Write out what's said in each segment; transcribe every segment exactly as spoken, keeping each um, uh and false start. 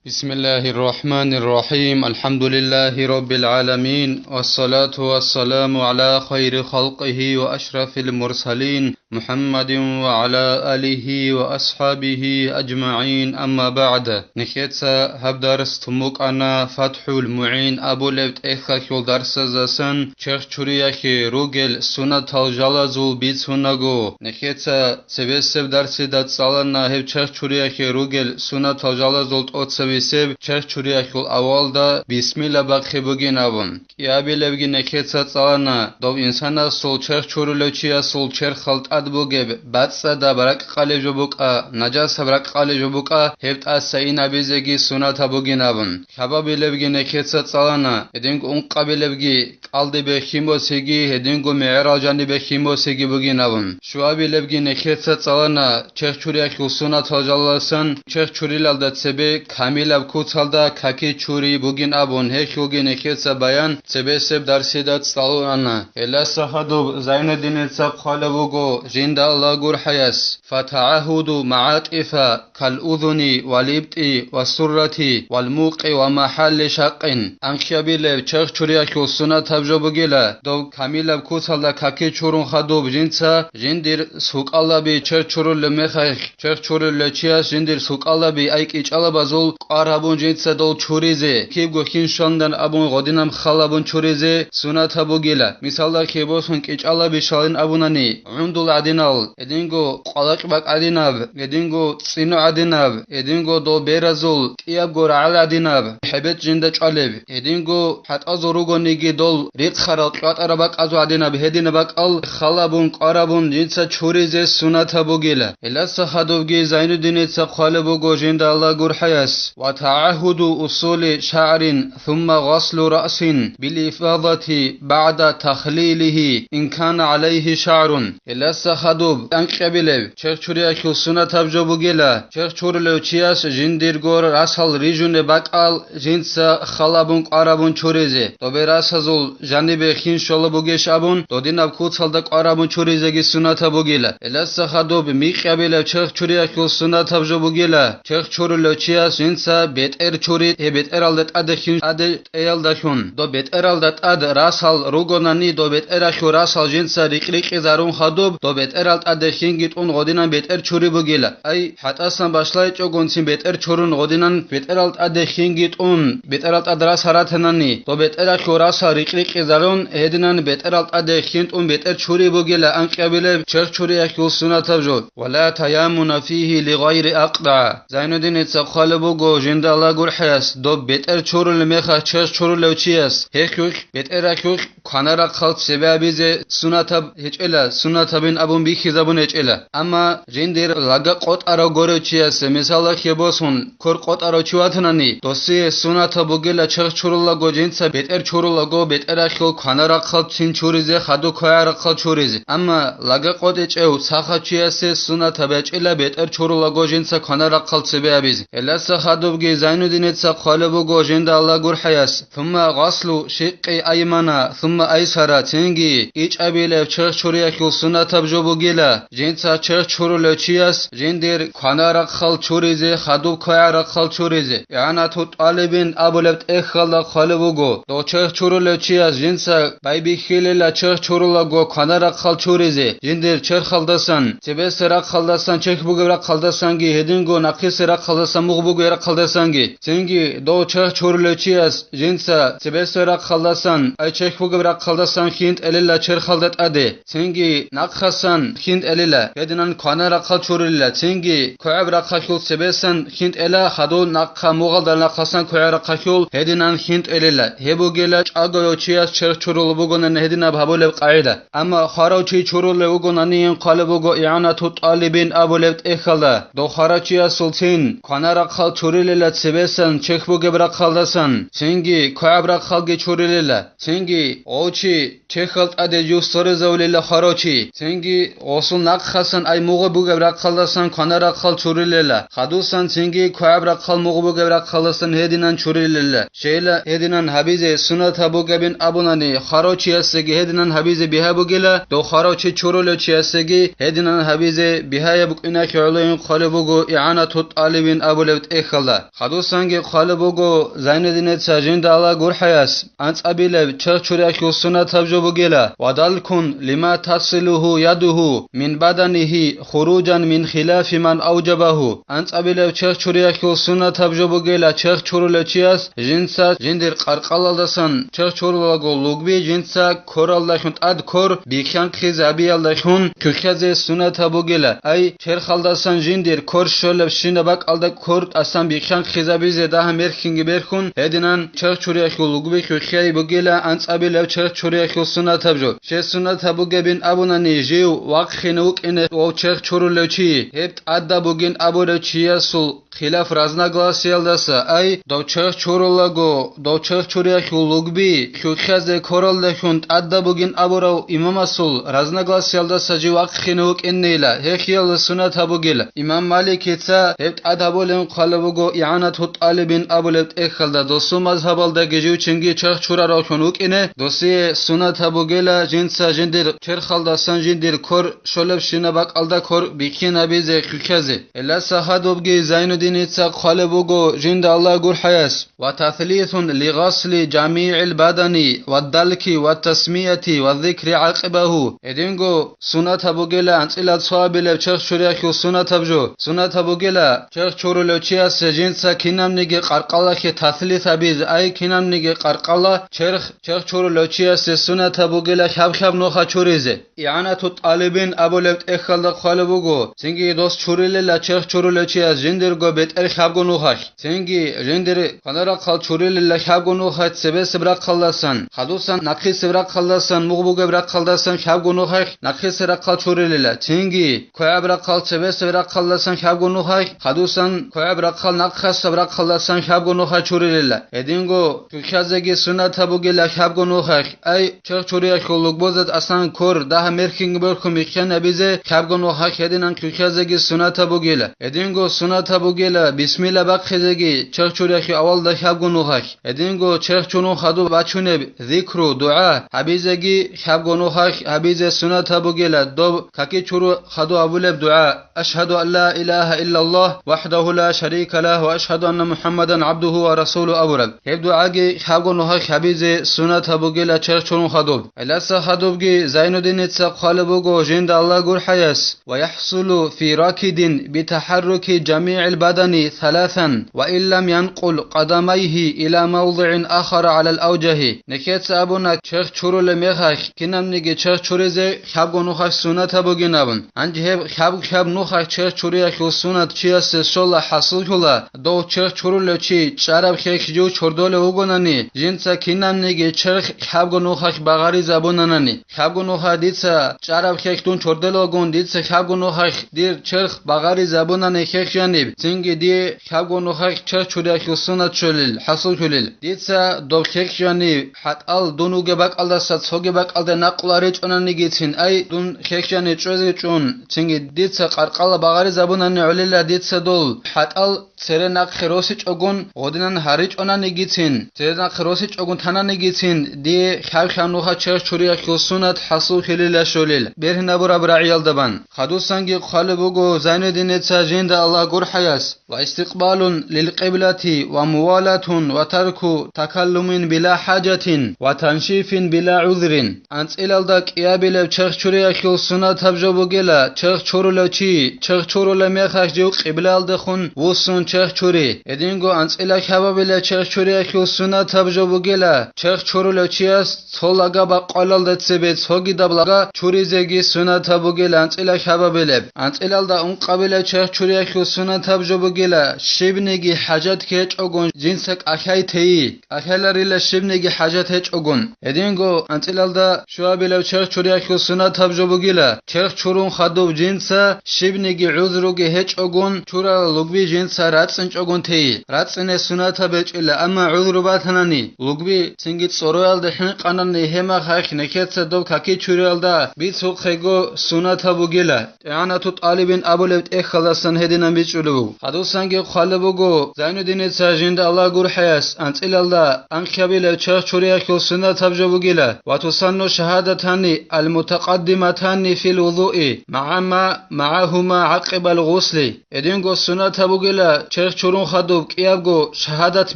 بسم الله الرحمن الرحيم. الحمد لله رب العالمين. والصلاة والسلام على خير خلقه وأشرف المرسلين محمد وعلى آله وأصحابه أجمعين. أما بعد. Нехеца гьаб дарс тумукъана ФатхӀул МугӀин абулеб тӀехьалъул дарсаздасан черх чуриялъе ругел сунатал жалазул бицунаго. Нехеца цебесеб дарсида цӀалана гьеб черх чуриялъе ругел сунатал жалазул тӀоцебесеб черх чуриялъул авалда бисмилла бахъи бугин абун. КӀиабилебги нехеца цӀалана, дов инсанасул черх чурулев чиясул черхал тӀад бугеб бацӀцӀадаб ракӀкъалеб жо букӀа, нажасаб ракӀкъалеб жо букӀа, гьеб тӀаса инабизеги сунатаб бугин абун. Лъабабилебги нехеца цӀалана, гьединго ункъабилебги кӀалдибе химосиги, гьединго мегӀерал жанибе химосиги бугин абун. Щуабилебги нехеца цӀалана, черх чуриялъул сунатал жалаласан черх чурилалда цебе камилаб куцалда каки чури бугин абун, гьелъулги нехеца баян цебесеб дарсида цӀалулана. Гьелдаса хадуб Зайнуддиница хъвалеб буго, жинда Аллагь гурхӀаяс: «ФатагӀагьуду магӀатӀифа калъудуни валибтӀи васуррати валмукъи вамахӀалли шакъин». Анкьабилеб черх чуриялъул сунатаб жо бугила, дов камилаб куцалда каки чурун хадуб жинца жиндир сукӀалаби черх чурулеб мехалъ, черх чурулев чияс жиндир сукӀалаби ай кӀичӀалабазул кӀвар гьабун жинца дол чуризе, кибго хин щвандан абун гъодинаб хал гьабун чуризе сунатаб бугила. Мисалда, киб босун кӀичӀалаби щалин абунани, гӀундул гӀадинал, гьединго къвалакь бакӀ гӀадинаб, гьединго цӀину гӀадинаб, гьединго дол беразул кӀиябго рагӀал гӀадинаб хӀебетӀ жинда чӀвалеб, гьединго хӀатӀазул ругониги дол рихъарал кьватӀараб бакӀазул гӀадинаб гьединаб бакӀал хал гьабун, кӀвар гьабун жинца чуризе сунатаб бугила. Гьелдаса хадубги Зайнуддиница хъвалеб буго жинда Аллагь гурхӀаяс: «ВатагӀагьуду усули шагӀрин сумма гъаслу раъсин билифадати багӀда тахлилихи ин кана гӀалайхи шагӀрун». Гьелдаса хадуб анкьабилеб черх чуриялъул сунатаб жо бугила, черх чурулев чияс жиндирго расал рижунеб бакӀал жинца хал гьабун, кӀвар гьабун чуризе, добе расазул жанибе хин щола бугищ абун, додинаб куцалда кӀвар гьабун чуризеги сунатаб бугила. Гьелдаса хадуб микьабилеб черх чуриялъул сунатаб жо бугила, черх чурулев чияс жинца бетӀер чури, гьеб бетӀералда тӀаде хин тӀаде тӀеялдалъун, доб бетӀералда тӀад расал ругонани, доб бетӀералъул расал жинца рикь-рикьизарун хадуб, доб бетӀерал тӀаде хинги тӀун гъодинан бетӀер чури бугила. Ай, хӀатӀасан башлайчӀогонцин бетӀер чурун гъодинан бетӀерал тӀаде хинги тӀун, бетӀерал тӀад рас гьаратанани, доб бетӀералъул расал рикь-рикьизарун, гьединан бетӀерал тӀаде хин тӀун бетӀер чури бугила анкьабилеб черх чуриялъул сунатаб жо. «Ва ла таяммуна фигьи ли гъайри акъда». Зайнуддиница хъвалеб буго жинда Аллагь гурхӀаяс, доб бетӀер чурулеб мехалъ черх чурулев чияс гьелъулъ бетӀералъулъ кванарахъал цебе абизе сунатаб гьечӀела, сунатабин абун бихьизабун гьечӀела. Амма жиндир лага къотӀарав горев чиясе, мисалалъе босун, кор къотӀарав чи ватанани, досие сунатаб бугила черх чурулаго жинца бетӀер чурулаго, бетӀералъул кванарахъал цин чуризе, хадуб квегӀарахъал чуризе. Амма лага къотӀичӀев сахав чиясе сунатаб гьечӀела бетӀер чурулаго жинца кванарахъал цебе абизе. Гьелдаса хадубги Зайнуддиница хъвалеб буго жинда Аллагь гурхӀаяс: «Сумма гъаслу шикъи аймана, сумма айсара», цинги ичӀабилеб черх чуриялъул сунатаб жо бугила, жинца черх чурулев чияс жиндир кванарахъал чуризе, хадуб квегӀарахъал чуризе. ИгӀанату тӀалибин абулеб тӀехьалда хъвалеб буго, дов черх чурулев чияс жинца байбихьилила черх чурулаго кванарахъал чуризе, жиндир черхалдасан, цебесеб рахъалдасан, чехь бугеб рахъалдасанги, гьединго нахъисеб рахъалдасан, мугъ бугеб рахъалдасанги. Цинги дов черх чурулев чияс жинца цебесеб рахъалдасан, ай чехь бугеб рахъалдасан хин тӀелила черхалда тӀаде, цинги нахъасан хин тӀелила, гьединан кванарахъал чурилила, цинги квегӀаб рахъалъул цебесан хин тӀела, хадув нахъа мугъалда нахъасан квегӀаб рахъалъул гьединан хин тӀелила. Гьеб бугила чӀаголев чияс черх чурулеб бугонани гьединаб гьабулеб къагӀида. Амма хварав чи чурулев вугонаниин хъвалеб буго ИгӀанату тӀалибин абулеб тӀехьалда, дов хварав чиясул цин кванарахъал чурилила цебесан чехь бугеб рахъалдасан, цинги квегӀаб рахъалги чурилила, цинги гъов чи чехьал тӀаде жуз соризавулила хварав чи, цинги гъосул нахъасан ай мугъ бугеб рахъалдасан кванарахъал чурилила, хадусан цинги квегӀаб рахъал мугъ бугеб рахъалдасан гьединан чурилила. Щайила гьединан гьабизе сунатаб бугебин абунани, хварав чиясеги гьединан гьабизе бигьа бугила, дов хварав чи чурулев чиясеги гьединан гьабизе бигьаяб кӀвинахъе гӀолоин хъвалеб буго ИгӀанату тӀалибин абулеб тӀехьалда. Хадусанги хъвалеб буго Зайнуддиница жинда Аллагь гурхӀаяс анцӀабилеб черх чуриялъул суннатаб жо бугила: «Ва далкун лима тасилугьу ядугьу мин баданигьи хуружан мин хилафи ман авжабагьу». АнцӀабилеб черх чуриялъул суннатаб жо бугила черх чурулев чияс жинца жиндир къаркъалалдасан черх чурулаго лугби жинца коралдалъун тӀад кор бихьанхъизабиялдалъун кухьазе суннатаб бугила, ай, черхалдасан жиндир кор щолебщинаб бакӀалда кор тӀасан бихьанхъизабизе дагьа мерхьинги берхун, гьединан черх чуриялъул лугби кухьай бугила анцӀабилеб черх чуриялъул суннатаб жо. Щай суннатаб бугебин абунани, жив вахъине вукӀине вав черх чурулев чи, гьеб тӀадаб бугин абурев чиясул хилаф разногласиялдаса, ай, дов черх чурулаго, дов черх чуриялъул лугби хьухьазе коралдалъун тӀадаб бугин абурав имамасул разногласиялдаса жив вахъине вукӀинейила, гьехиялда суннатаб бугила. Имам Маликица гьеб тӀад гьабулеб хъвалеб буго ИгӀанату тӀалибин абулеб тӀехьалда, досул мазгьабалдаги жив чинги черх чураравлъун вукӀине, досие суннатаб бугила жинца жиндир черхалдасан жиндир кор щолебщинаб бакӀалда кор бихьинабизе хьухьазе. Гьелдаса гьадубги Зайнуддиница хъвалеб буго жинда Аллагь гурхӀаяс: «Ва таслисун ли гъасли жамигӀил бадани ва далки ва тасмияти ва зикри гӀакъибагьу». Гьединго суннатаб бугила анцӀила цоабилеб черх чуриялъул суннатаб жо. Суннатаб бугила черх чурулев чиясе жинца кинабниги къаркъалалъе таслис гьабизе, ай, кинабниги къаркъала черх, черх чурулев чиясе суннатаб бугила хьаб-хьаб нуха чуризе. ИгӀанату тӀалибин абулеб тӀехьалда хъвалеб буго, цинги дос чурилила черх чурулев чияс жиндирго бетӀер хьабго нухалъ, цинги жиндир квадарахъал чурилила хьабго нухалъ цебесеб рахъалдасан, хадусан нахъисеб рахъалдасан, мугъ бугеб рахъалдасан хьабго нухалъ нахъисеб рахъал чурилила, цинги квегӀаб рахъал цебесеб рахъалдасан хьабго нухалъ, хадусан квегӀаб рахъал нахъасаб рахъалдасан хьабго нухалъ чурилила. Гьединго кухьазеги суннатаб бугила хьабго нухалъ, ай, черх чуриялъул лугбузда тӀасан кор дагьа мерхьинги борхун бихьан гьабизе хьабго нухалъ гьединан кухьазеги суннатаб бугила. Гьединго суннатаб бугила бисмилла бахъизеги черх чуриялъул авалда хьабго нухалъ. Гьединго черх чурун хадуб бачунеб зикру, дугӀа гьабизеги хьабго нухалъ гьабизе суннатаб бугила, доб каки чуру хадуб абулеб дугӀа: «Ашгьаду ан ла илагьа иллаллагь вахӀдагьу ла шарика лагь ва ашгьаду анна МухӀаммадан гӀабдугьу ва расулугь», абураб. Гьеб дугӀаги хьабго нухалъ гьабизе суннатаб бугила черх чурун хадуб. Гьелдаса хадубги Зайнуддиница хъвалеб буго жинда Аллагь гурхӀаяс: «Ва яхӀсулу фи ракидин битахӀарруки жамигӀил бадани саласан, ва ин лам янкъул къадамайгьи ила мавдигӀин ахара гӀалал авжагьи». Нехеца абуна черх чурулеб мехалъ кинабниги черх чуризе хьабго нухалъ суннатаб бугин абун. Гьанже гьеб хьаб-хьаб нухалъ черх чуриялъул суннат чиясе щола хӀасуллъула, дов черх чурулев чи чӀараб хьехь жив чордолев вугонани, жинца кинабниги черх хьабго нухалъ багъаризабунанани. Хьабго нухалъ дица чӀараб хьехь дун чорделалгун, дица хьабго нухалъ дир черх багъаризабунани хьехь жаниб, цинги дие хьабго нухалъ черх чуриялъул суннат щолел, хӀасуллъулел. Дица доб хьехь жаниб хӀатӀал дун вугеб бакӀалдаса цоги бакӀалде накълуаричӀонанигицин, ай, дун хьехь жаниб чӀезе чӀун, цинги дица къаркъала багъаризабунани гӀолила дица дол хӀатӀал цере нахъе росичӀогун гъодинан гьаричӀонанигицин, цере нахъе росичӀогун тананигицин, дие хьав-хьав нуха черх чуриялъул суннат хӀасуллъилила щолел, бергьинабураб рагӀиялда бан. Хадусанги хъвалеб буго Зайнуддиница жинда Аллагь гурхӀаяс: «Ва истикъбалун лил къиблати ва мувалатун ва тарку такаллумин била хӀажатин ва таншифин била гӀузрин». АнцӀилалда кӀиабилеб черх чуриялъул суннатаб жо бугила, черх чурулев чи, черх чурулеб мехалъ жив къиблаялдехун вуссун черх чури. Гьединго анцӀила хьабабилеб черх чуриялъул суннатаб жо бугила, черх чурулев чияс цо лага бакъвалалда цебе цогидаб лага чуризеги суннатаб бугила анцӀила хьабабилеб. АнцӀилалда ункъабилеб черх чуриялъул суннатаб жо бугила, щибниги хӀажат гьечӀогун жинца кӀалъай тейи. КӀалъаларила щибниги хӀажат гьечӀогун. Гьединго анцӀилалда щуабилев черх чуриялъул суннатаб жо бугила, черх чурун хадуб жинца щибниги гӀузруги гьечӀогун чурарал лугби жинца рацӀцӀинчӀогун тейи. РацӀцӀине суннатаб гьечӀила, амма гӀузру батанани, лугби цинги цӀороялда хӀинкъанани гьемахъ нехеца доб каки чуриялда бицухъего суннатаб бугила. ИгӀанату тӀалибин абулеб тӀехьалдасан гьединан бичӀчӀулеб буго. Хадусанги хъвалеб буго Зайнуддиница жинда Аллагь гурхӀаяс анцӀилалда анкьабилеб черх чуриялъул суннатаб жо бугила: «Ва тусанну шагьадатани ал-мутакъаддиматани фил вузуи магӀа ма магӀагьума гӀакъибал гъусли». Гьединго суннатаб бугила черх чурун хадуб кӀиябго шагьадат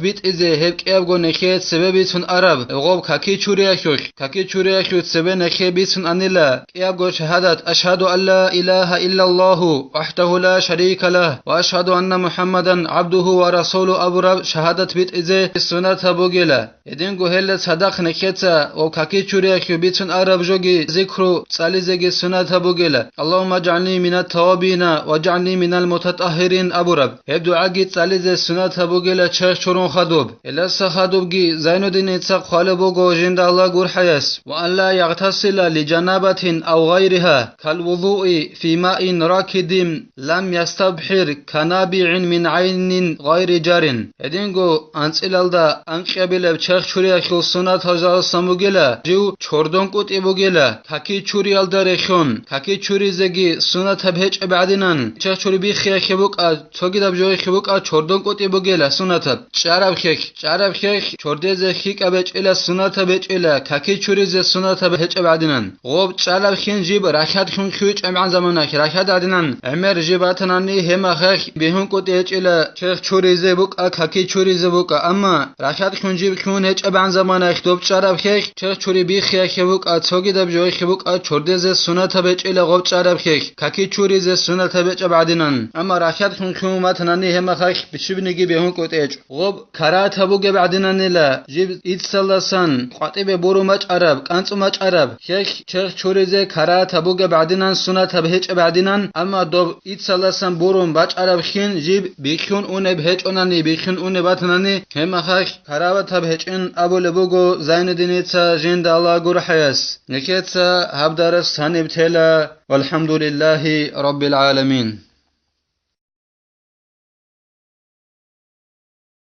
битӀизе, гьеб кӀиябго нехее цебе бицун араб, гъоб каки чуриялъулъ, каки чуриялъул цебе нехее бицун анила кӀиябго шагьадат: «Ашгьаду ан ла илагьа иллаллагьу вахӀдагьу ла шарика лагь ва ашгьаду анна МухӀаммадан гӀабдугьу ва расулугьу» абураб шагьадат битӀизе сунат гьабугила. Гьединго гьелда цадахъ нехеца ва каки чуриялъул бицун араб жоги зикру цӀализеги сунат гьабугела: «Аллагьумма жагӀални минат тавабина ва жагӀални минал мутатӀагьирин» абураб. Гьеб дугӀаги цӀализе сунат гьабугела черх чурун хадуб. Гьелдаса хадубги Зайнуддиница хъвалеб буго жинда Аллагь гурхӀаяс: «Ва ан ла ягътасила ли жанабатин ав гъайриха, кал вузуи фи маин ракидин лам ястабхӀир канабигӀин мин гӀайнин гъайри жарин». Гьединго анцӀилалда анкьабилеб черх чуриялъул сунат гьалжаласан бугела, жив чордон кӀутӀи бугела, каки чуриялда рехун, каки чуризеги сунатаб гьечӀеб гӀадинан, черх чури биххиялъе букӀа, цогидаб жоялъе букӀа, чордон кӀутӀи бугела сунатаб. ЧӀараб хехь, чӀараб хехь чордезе хикӀаб гьечӀила, сунатаб гьечӀила, каки чуризе сунатаб гьечӀеб гӀадинан. Гъоб чӀараб хин жиб рахьад хьун хьуй чӀамгӀан заманаялъ, рахьад гӀадинан гӀемер жиб батанани, гьеб мехалъ бигьун кӀутӀи гьечӀила, черх чуризе букӀа, каки чуризе букӀа, амма рахьад хьун жиб хьун гьечӀебгӀан заманаялъ доб чӀараб хехь черх чури биххиялъе букӀа, цогидаб жоялъе букӀа, чордезе сунатаб гьечӀила гъоб чӀараб хехь, каки чуризе сунатаб гьечӀеб гӀадинан, амма рахьад хьун хьун батанани, гьеб мехалъ бичибниги бигьун кӀутӀи гьечӀо. Гъоб карагьатаб бугеб гӀадинанила, жиб иццалдасан къватӀибе бурун бачӀараб, кӀанцӀун бачӀараб хехь черх чуризе карагьатаб бугеб гӀадинан, сунатаб гьечӀеб гӀадинан, амма доб иццалдасан бурун бачӀараб хин жиб бихьун унеб гьечӀонани, бихьун унеб батанани, гьеб мехалъ карагьатаб гьечӀин абулеб буго Зайнуддиница жинда Аллагь гурхӀаяс. Нехеца гьаб дарас гьаниб тела. ВалхӀамдулиллагьи раббил гӀаламин.